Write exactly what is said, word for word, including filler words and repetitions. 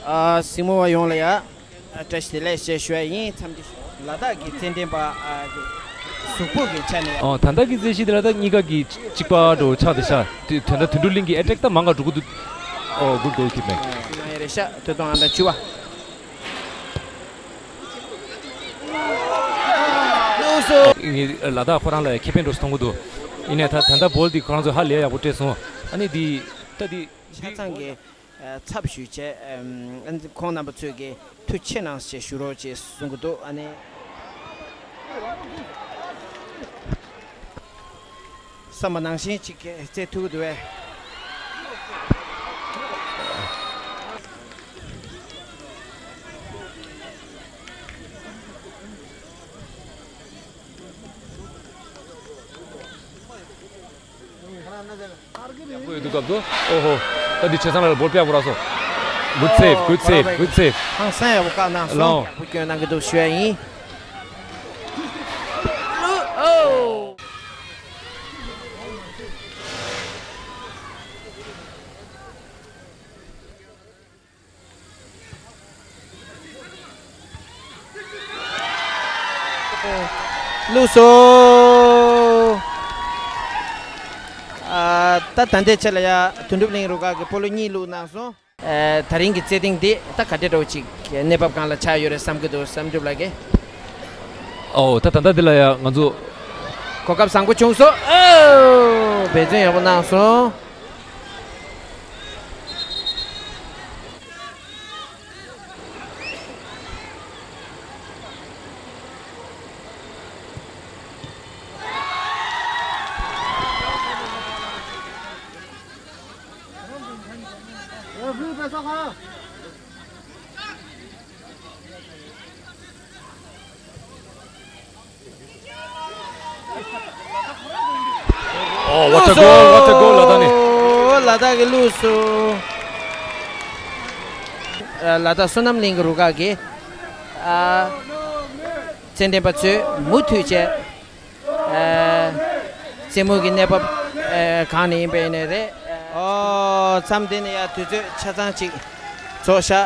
ཨ་སྲིང་མོ་བ་ཡོངས་ལ་ཡ། ཨ་བཀྲ་ཤིས་བདེ་ལེགས་ཞེས་ཞུ་བ་ཡིན། འཚམས་འདྲི་ཞུ། ལ་དྭགས་ཀྱི་རྩེད་འགྲན་པ་ཨ་གི་གཟུགས་པོ་གི་ཆ་ནས། ཨོ་ད་ལྟ་གི་རྩེད་གཞི་དེ་ལ་ད་གཉིས་ཀ་གི་གཅིག་པ་འགྲོ་ཆགས་དེ་ཤ། དེ་དོན་དག་དོན་གྲུབ་གླིང་གི་ཨེ་ཊེག་ད་མང་ག་འགྲོ་གི་འདུག་ཨོ་good goalkeeping. ང་ཡི་རེ་ཤ་ཐོད་གཏོང་ཨ་འདྲ་བཅུ་བ། ལགས་སོ། ངས་ལ་དྭགས་ཁོ་རང་ལ་ཁེ་ཕན་འགྲོ་ཞིག་གཏོང་གི་འདུག་ཡིན་ནའི་ད་ད་ལྟ་བོལ་འདི་ཁོ་རང་ཚོ་ཧ་ལས་ཡག་པོ་སྤྲད་སོང་། ཨ་ནི་འདི་ད་འདི་ཆ་ཚང་གི་ཚབ་ཞུས་བྱས་ཁོང་རྣམ་པ་ཚོས་ཀྱི་ཐུགས་ཆེ་གནང་ཞེས་ཞུ་རོགས་ཅེས་གསུང་གི་འདུག་ཨ་ནི། བསམ་པ་ནང་བཞིན་ཅིག་རྩེད་ཐུབ་ཀྱི་འདུག་བས། ཡག་པོ་ཡོད་འདུག་སྐབས་སུ། ཨོ་ཧོ། ད་འདི་ཆེ་ཚང་ལ་བོལ་པ་ཡག་པོ་རག་སོང་། Good save, good save, good save. ཧང་སང་ཡག་པོ་བཀག་གནང་སོང་། ལའོ། ཡག་པོ་སྐྱོན་གནང་གི་འདུག་ཞུ་ཡ་ཡིན། བླུགས་སོ། ཨ་ད་ད་ལྟའི་ཆ་ལ་ཡ་དོན་གྲུབ་གླིང་རུ་ཁག་གི་སྤོ་ལོ་གཉིས་བླུགས་གནང་སོང་། ཨ་ད་རིང་གི་རྩེད་ཐེངས་འདི་ད་ག་འདྲ་འདྲ་བོ་ཅིག་གནས་བབ་གང་ལ་ཆགས་ཡོད་རེད་བསམ་གྱི་འདུག་བསམ་གྲུབ་ལགས་ཀྱིས། ཨོ་ད་ད་ལྟ་འདི་ལ་ཡ་ང་ཚོ་གོ་སྐབས་བཟང་པོ་བྱུང་སོང་། ཨོ་འབད་བརྩོན་ཡག་པོ་གནང་སོང་། Oh, what a goal, what a goal, ལ་དྭགས་ནས། ལ་དྭགས་ཀྱིས་བླུགས་སོང་། ལ་དྭགས་བསོད་ནམས་གླིང་གི་རུ་ཁག་གིས། རྩེད་འགྲན་པ་ཚོས་མུ་མཐུད་བྱས། རྩེད་མོ་གི་གནས་བབ་གང་ནས་ཡིན་པ་ཡིན་ནའི་རེད། ཨོ་མཚམས་འདི་ནས་ཡ་དུས་ཚོད་ཆ་ཚང་ཅིག་རྫོགས་ཤག